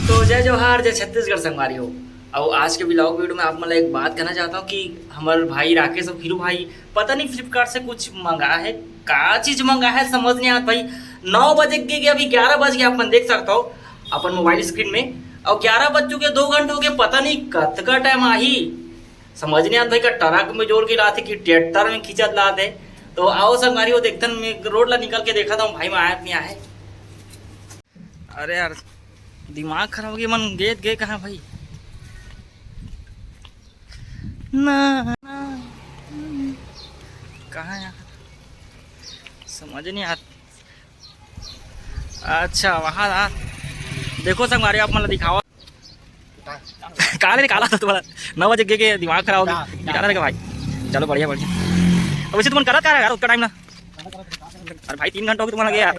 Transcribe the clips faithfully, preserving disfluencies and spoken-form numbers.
तो जय जोहार, जय छत्तीसगढ़ संगवारी हो। और आज के ब्लॉग वीडियो में आप मन ला एक बात कहना चाहता हूँ कि हमारे भाई राकेश और फिरू भाई पता नहीं फ्लिपकार्ट से कुछ मंगा है, का चीज मंगा है समझ नहीं आता भाई। नौ बजे के, के अभी ग्यारह बज गया, अपन देख सकता हो अपन मोबाइल स्क्रीन में, और ग्यारह बज चुके, दो घंटे हो गए, पता नहीं कतका टाइम आही, समझ नहीं आता भाई। का ट्रक में जोर के लाते कि ट्रैक्टर में खींचत लाते। तो आओ संगवारी हो, देखथन मैं रोड ला निकल के देखा था भाई मैं आया कि नहीं आया। अरे यार, दिमाग खराब हो गया, मन गे त गे कहाँ भाई? ना, ना, कहाँ यार, समझ नहीं यार। अच्छा, वहाँ था। देखो संगवारी, आप मतलब दिखावा। कहाँ ले निकाला था तुम्हारा? नौ बजे गे के दिमाग खराब हो गया। गिटार लेके भाई। चलो, बढ़िया, बढ़िया। अब वैसे तुमन करत का रहे यार, उतना टाइम ना? अरे भाई, तीन घंटा हो गया तुम्हारा गया यार।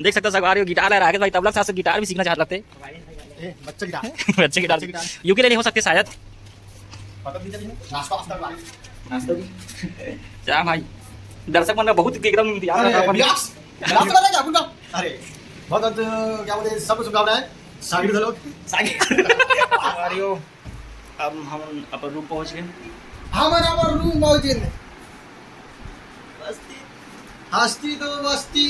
देख सकते हो संगवारी, गिटार है राकेश भाई, तबला के साथ साथ गिटार भी सीखना चाहते लगते। ए, बच्चा गिटार। बच्चे गिटार। बच्चे गिटार। यूकेलेले हो सकते शायद। पता नहीं चली। नाश्ता वास्ता बना। नाश्ता भी। जा भाई, दर्शक मन बहुत एकदम इंतजार अरे, करता अपन। विराट, विराट वाला क्या? अरे, बहुत, बहुत, क्या बोलते हैं, सबको शुभकामनाएं। सागिर धलो। सागिर। संगवारी हो, अब हम अपन रूम पहुंच गए। हमन अपन रूम पहुंच गए। हस्ती तो बस्ती।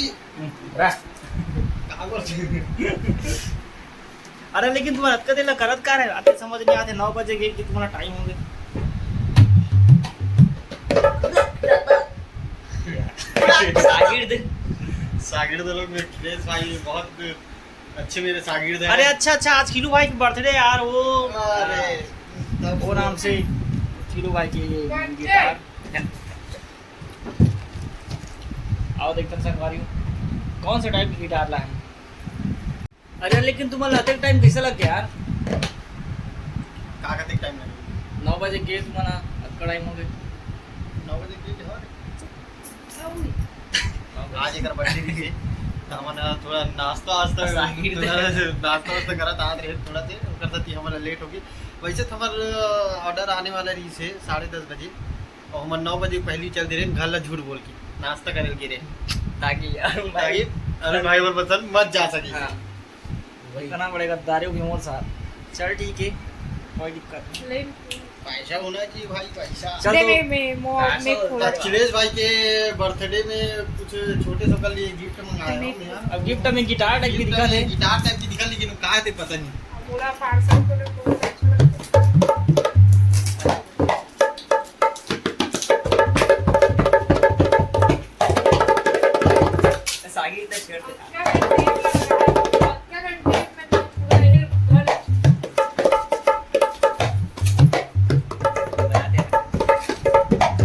अरे लेकिन तुम अतका देर ला करत का रहे? आते समझ नहीं आते, नौ बजे गए कि तुम्हारा टाइम हो गया। सागिर दे। सागिर दे लोग में क्रेज भाई बहुत अच्छे मेरे सागिर दे। अरे अच्छा अच्छा, आज खिलू भाई की बर्थडे यार, वो अरे वो नाम से खिलू भाई की ये गिटार। आओ देखते हैं संगवारी, कौन से टाइप की गिटार लाए हैं। अरे लेकिन तुम्हारा अतेक टाइम कैसे लग गया यार? का कतेक टाइम लगे? नौ बजे गए तुम्हारा, अतका टाइम हो गए। नौ बजे गए थे, हाँ। आज एकर बर्थडे भी है, तो हमन थोड़ा नाश्ता वास्ता, सागिर दे। थोड़ा नाश्ता वास्ता करत आत रहे, थोड़ा देर ओकर साथ ही हमारा लेट हो गई। वैसे तो हमारा ऑर्डर आने वाला रही से साढ़े दस बजे, और हमन नौ बजे पहली चल दे रहे घर ला झूठ बोल के नाश्ता करे गिरे, ताकि अरुण भाई, ताकि अरुण भाई और पसंद मत जा सके। हाँ। वही। इतना बड़े गद्दारी हो गए मोर साथ। चल ठीक है, कोई दिक्कत नहीं। ले पैसा होना चाहिए भाई, पैसा। चल ले, तो ले, मैं, मो-, मैं खोला। अखिलेश भाई के बर्थडे में कुछ छोटे से कर लिए गिफ्ट मंगाया हूँ यार। अब गिफ्ट में गिटार टाइप की गिफ्ट दिखा में दे। गिटार टाइप की दिखा, लेकिन वो कहाँ थे पता नहीं। अब बोला पार्सल को ले, बोला अच्छा लगता है। सागी तक छेड़ दे।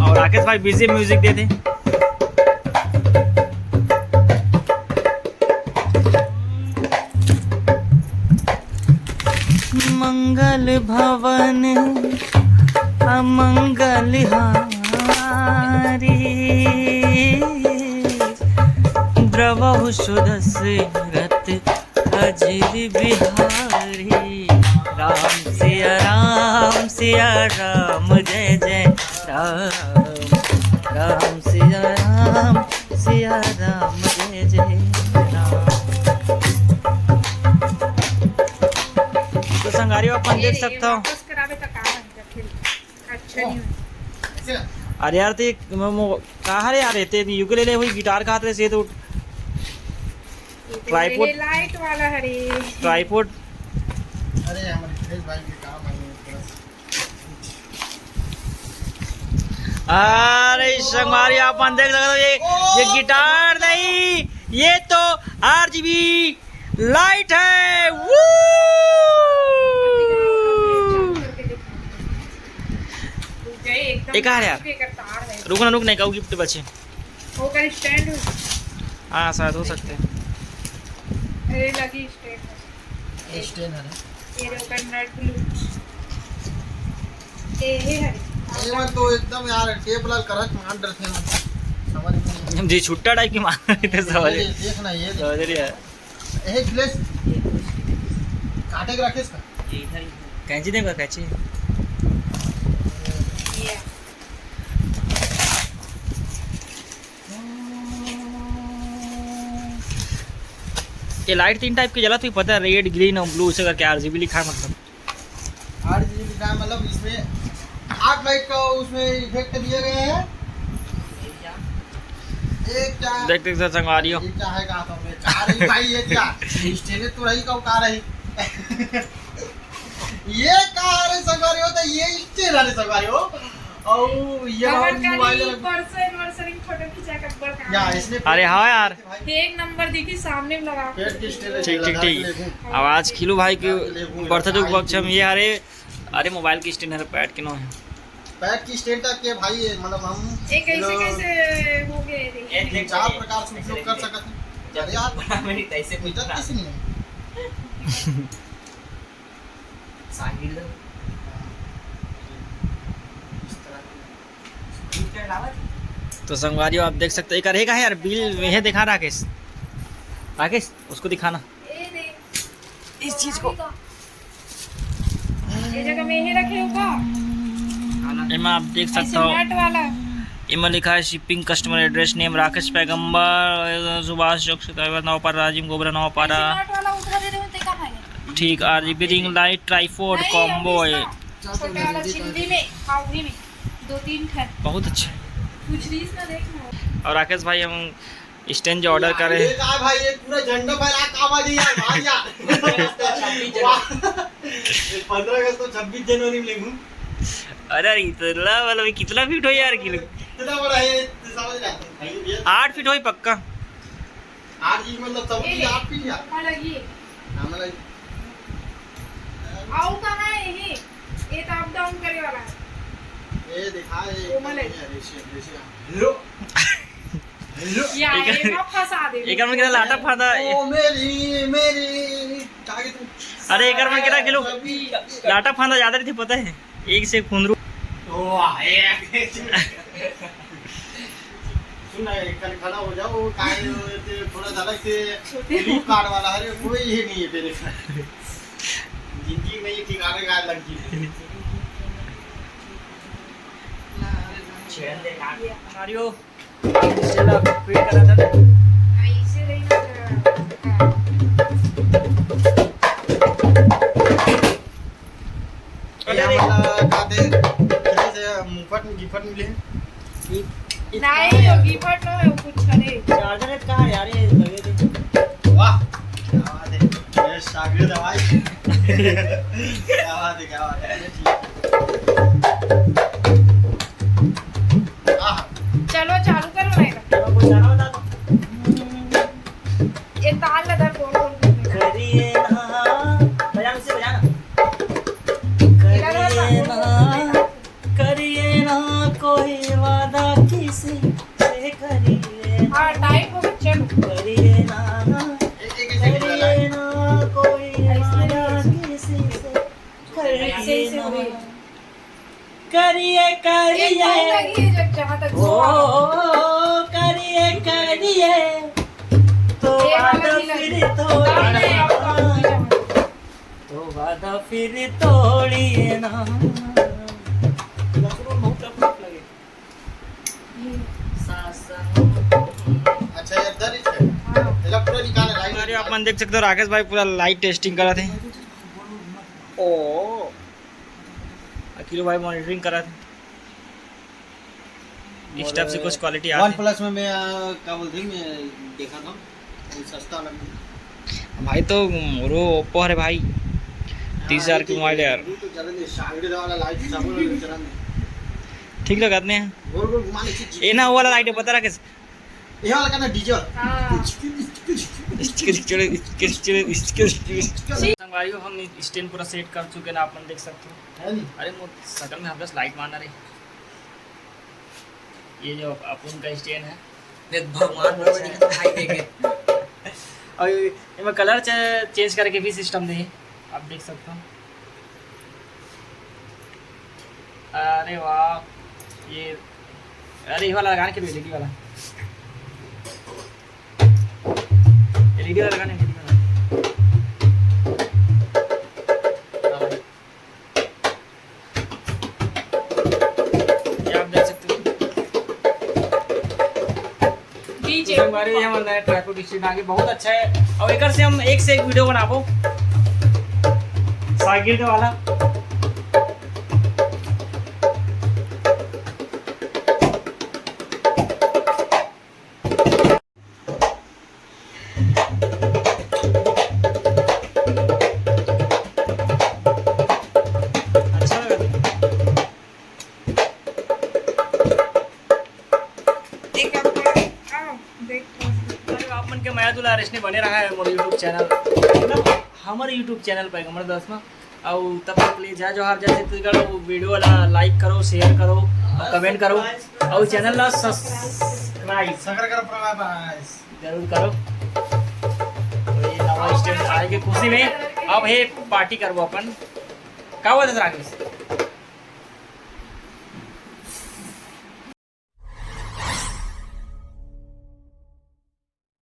और राकेश भाई बीजे म्यूजिक दे दे। मंगल भवन अमंगल हारी, द्रवहु सुदशरथ अजिर बिहारी। राम सिया राम सिया राम जय जय राम, राम सिया राम सिया राम जय जय राम। तो संगवारी हो अपन देख सकता हो। वापस करावे तो का बन जाथे? अच्छा नहीं होता। अरे यार, ते म-, म-, कहाँ रे यार, ते यूकेलेले हुई गिटार कहाँ रे से तो ट्राइपॉड। ये लाइट वाला हरे। ट्राइपॉड। अरे हमारे सुरेश भाई के काम है थोड़ा सा। अरे संगवारी, आप मन देख सकते हो, ये, ये गिटार नहीं, ये तो आरजीबी लाइट है। वो एक आ यार। रुको ना, रुक नहीं, कहूँ गिफ्ट बचे। ओकर स्टैंड हो। हाँ, शायद हो सकते हैं। अरे, लगी स्टैंड है। स्टैंड है ना? ये रे ओकर नट लूट। ए, हे हरे। ये मन तो एकदम यार, टेप लाल करत मान डरते हैं। समझ में नहीं। जी, छुट्टा टाइप की मान रहे थे, समझ ये रहे। देख ना, ये देख। समझ रही है। ए, अखिलेश, काटे के राकेश का? कैंची देगा, कैंची? ये। ये लाइट तीन टाइप के जलत हुई, पता है, रेड, ग्रीन और ब्लू, उसे करके आरजीबी लिखा है, मतलब। आरजीबी लिखा है, मतलब इसमें आठ लाइट का उसमें इफेक्ट दिए गए हैं। एक क्या? देख, देख, संगवारी हो। ये क्या है, कहा था मैं? चार ही भाई, ये क्या? स्टेनलेस तो रही का उतार रही। ये कहा रे संगवारी हो, तो ये स्टेनलेस रे संगवारी हो। और ये हमार मोबाइल खाली परसों एनिवर्सरी फोटो खिंचा के अकबर का या, इसने अरे हाँ यार। एक नंबर दिखी सामने में लगा। पेट की स्टेनलेस ठीक, ठीक, लगा ठीक। के लेगू। अब आज खिलू भाई के लगा के लेगू। बर्थडे के उपलक्ष्य में ये, अरे, अरे, मोबाइल की स्टैंड है, पैड के नो है। पैड की स्टैंड तक के भाई, ये मतलब हम ये कैसे, कैसे हो गए रे? ये देख, चार प्रकार से उपयोग कर सकते हैं। जब अरे यार, बड़ा मेरी तैसे इज्जत किसी नहीं है। साहिल। तो संगवारी हो, आप देख सकते हो, एक रहेगा है यार, बिल में है, दिखा राकेश, राकेश, उसको दिखाना। ये देख। इस चीज को। ये जगह में ही रखे हो का? एमा आप देख सकते हो, नट वाला। एमा लिखा है, शिपिंग कस्टमर एड्रेस नेम राकेश पैगंबर, सुभाष चौक से, नवापारा, राजीव गोबरा, नवापारा। नट वाला उठा दे रहे हो, देखा भाई। ठीक, RGB ring light tripod combo है। छोटे वाला चिल्ली में, हाँ, वही में दो तीन ठन। बहुत अच्छे। कुछ रीस ना देखना। और राकेश भाई, हम स्टैंड जो ऑर्डर करे ये हैं। का भाई, ये पूरा झंडा फहरा का बाजी यार, भाग यार। वाह। ये पंद्रह अगस्त तो छब्बीस जनवरी में लेगू। अरे, इतना, मतलब, ये कितना फीट हो यार, किलो? कितना बड़ा है ये, समझ रहा है? भाई, ये आठ फीट होई पक्का। आठ फीट, मतलब, सब चीज आठ फीट यार। हाँ, मतलब, आओ कहाँ है ये? ये तो अप डाउन करे वाला है। ये दिखा, ये कोमल है। ये रेशिया, रेशिया। हीरो। या, एकर, एमा फंसा दे। एकर में कितना लाटा फांदा है। ओ मेरी, मेरी, आगे तू। अरे, एकर में कितना किलो लाटा फांदा ज्यादा नहीं थे, पता है? एक से एक फुंदरू। ओ, आ, ये। सुन ना, एक कल खड़ा हो जाओ, वो काय, वो ते थोड़ा ज्यादा से रिलीफ कार्ड वाला है, कोई ये नहीं है तेरे। जिंदगी में ये ठिकाने का लग गई। छेड़ दे काट। मारियो। चला, फिर करा था। ऐसे नहीं ना। अरे, अरे। वाला खाते, किसी से मुफ्त में गिफ्ट मिले। नहीं, वो गिफ्ट ना है, वो कुछ करे। चार्जर है, कहाँ यार, ये लगे थे। वाह, क्या बात है। ये सागर दवाई। क्या बात है, क्या बात है। अरे, ठीक। आह। चलो, चालू करो ना। चलो, कोई गाना बता दो। ये ताल लगा, गोल गोल घूमने का। करिए ना, बजा, उसे बजा ना। इधर आ, करिए ना, करिए ना कोई वादा किसी से, करिए ना। हाँ, टाइम हो गया, चलो। करिए ना, एक, एक, एक, एक, करिए ना कोई ऐसे वादा नहीं। किसी से, ऐसे, ऐसे करिए हो ना। गई। करिए, करिए। एक लाइन लगी है जब जहाँ तक ओ, सुना। करिए, करिए। तो ये वाला वादा भी लगी। फिर तोड़िए गाना है ना। आपका, आप भी जाओ। तो वादा फिर तोड़िए ना। अच्छा, ये अंदर ही है। हाँ। इलेक्ट्रॉनिक गाने लाइन अरे, आप मन देख सकते हो, राकेश भाई पूरा लाइट टेस्टिंग करा थे। ओ। अखिलो भाई मॉनिटरिंग करा थे। इस टाइप से कुछ क्वालिटी आती है। OnePlus में मैं, आ, क्या बोलते हैं, मैं देखा था, वो सस्ता वाला मिला। भाई तो मोरो ओप्पो हरे भाई, हाँ, तीस हजार की मोबाइल है यार। वो तो चलन है, सागड़े वाला लाइट सब लोग चलन है। ठीक लगाते हैं। गोल गोल घुमाने की चीज। ये ना वो वाला लाइट है, पता रहा कैसे? ये वाला का ना डीजे वाला। हाँ। संगवारी हो, हम स्टैंड पूरा सेट कर चुके हैं, आप मन देख सकते हो। है नहीं? अरे, मोर शकल में हम बस लाइट मारना रे। ये जो अपन का स्टैंड है। देख, भगवान भगवान की तो भाई देखे। और एमा कलर चे-, चेंज करके भी सिस्टम दे, आप देख सकते हो। अरे वाह, ये, अरे, ये वाला लगाने के लिए, एलईडी वाला, एलईडी वाला लगाने, एलईडी वाला। ये आप देख सकते हो। DJ संगवारी, ये हमर नया tripod stand आगे बहुत अच्छा है, और एकर से हम एक से एक video बनाबो। सागिर्द वाला। अच्छा लगा। एक काम करो, आओ, देख। आप मन के मया दुलार अइसने बने रहा है मोर YouTube channel, मतलब हमर YouTube channel पैगंबर दस में। अउ तब तक ले जय जोहार, जय छत्तीसगढ़। वो video ला like करो, share करो, और comment करो, और channel ला subscribe जरूर करो। तो ये नवा stand आए के खुशी में अब हे party करबो अपन। का बोलत राकेश?